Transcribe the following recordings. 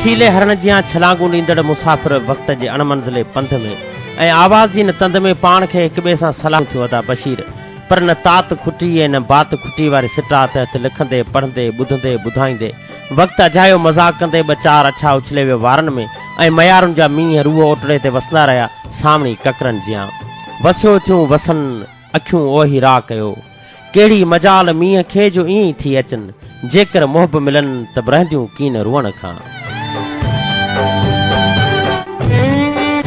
هٺيلي هرڻ جيان ڇلانگون ڏيندڙ مسافر وقت جي اڻ منزلي پنڌ ۾ ۽ آواز جي ان تند ۾ پاڻ کي هڪٻئي سان صلاحون ٿيون ادا بشير پر نه تات کٽي ۽ نه بات کٽي واري سٽا تحت لکندي پڙهندي ٻڌندي ٻڌائيندي وقت اجايو مذاق ڪندي ٻه چار اڇا اڇلي ويو وارن ۾ ۽ ميارن جا مينهن روح اوٽڙي تي وسندا رهيا سانوڻي ڪڪرن جيان وسيو ٿيون وسن اکيون اوهي راء ڪيو ڪهڙي مجال مينهن کي جو ائين ئي ٿي اچن جيڪر محب ملن ته به رهنديون ڪين روئڻ کان.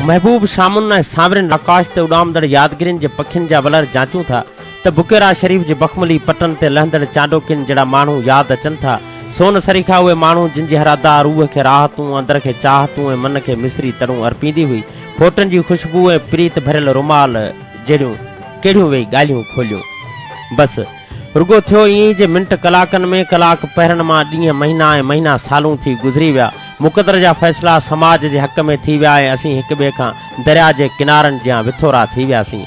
محبوب شامن ۽ سانورين آڪاش تي اڏامندڙ يادگيرين جي پکين جا ولر جانچون ٿا ته بڪيرا شريف جي بخملي پٽن تي لهندڙ چانڊوڪين جهڙا ماڻهو ياد اچن ٿا. سون سريکا اهي ماڻهو جن جي هر ادا روح کي راحتون، اندر کي چاهتون ۽ من کي مصري تڙون ارپيندي هئي. ڦوٽن جي خوشبوء ۽ پريت ڀريل رومال جهڙيون ڪهڙيون ويئي ڳالهيون کوليون. بس، رڳو ٿيو ائين ئي جي منٽ ڪلاڪن ۾، ڪلاڪ پهرن مان ڏينهن مهينا ۽ مهينا سالون ٿي گذري ويا. مقدر جا فيصلا سماج جي حق ۾ ٿي ويا ۽ اسين هڪ ٻئي کان درياء جي ڪنارن جيان وٿورا ٿي وياسين.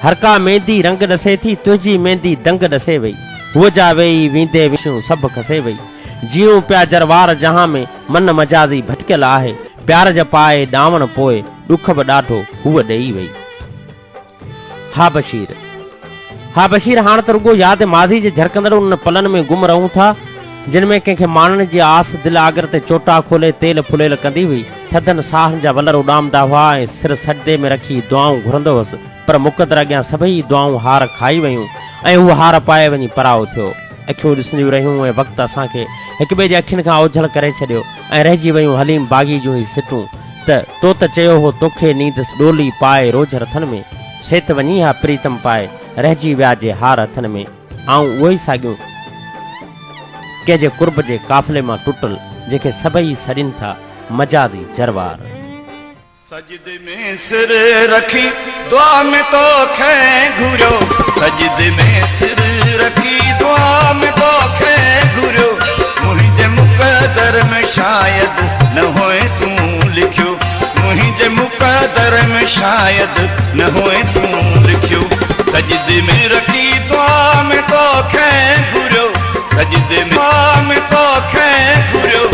هر ڪا ميندي رنگ ڏسي ٿي، تنهنجي ميندي دنگ ڏسي وئي. هوء جا ويئي ويندي وشيون سڀ کسي وئي. جيئون پيا جروار جهان ۾، من مجازي ڀٽڪيل آهي. پيار جا پائي ڏانوڻ پوء، ڏک به ڏاڍو هوء ڏيئي وئي. ها بشير! ها بشير! هاڻ ته رڳو ياد ماضي جي جهرڪندڙ انهن پلن ۾ گم رهون ٿا، جن ۾ ڪنهن کي ماڻڻ جي آس دل آگر تي چوٽا کولي تيل ڦليل ڪندي هئي. ٿڌن ساهن جا ولر اڏامندا هئا ۽ سر سجدي ۾ رکي دعائون گهرندو هوس، پر مقدر اڳيان سڀئي دعائون هار کائي ويون ۽ هو هار پائي وڃي پرائو ٿيو. اکيون ڏسنديون رهيون ۽ وقت اسان کي هڪٻئي جي اکين کان اوجهل ڪري ڇڏيو ۽ رهجي ويون حليم باغي جون هي سٽون ته، تو ته چيو هو توکي نيندس ڏولي پائي روجهه رٿن ۾، سيت وڃي ها پريتم پائي، رهجي ويا جي هار هٿن ۾. آئون اهو ئي ساڳيون ڪنهن جي قرب جي قافلي مان ٽٽل، جنهن کي سڀئي سڏين ٿا مجازي جروار. سجدي ۾ سر رکي دعا ۾ توکي گهريو سجدي ۾ سر رکي دعا ۾ توکي گهريو منهنجي مقدر ۾ شايد نه هئين تون لکيو منهنجي مقدر ۾ شايد نه هئين تون لکيو سجدي ۾ رکي دعا ۾ توکي گهريو سجدي ۾ توکي گهريو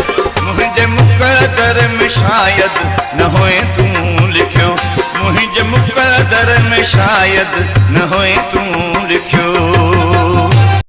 منهنجي مقدر ۾ شايد نه هئين تون لکيو منهنجي مقدر ۾ شايد نه هئين تون لکيو.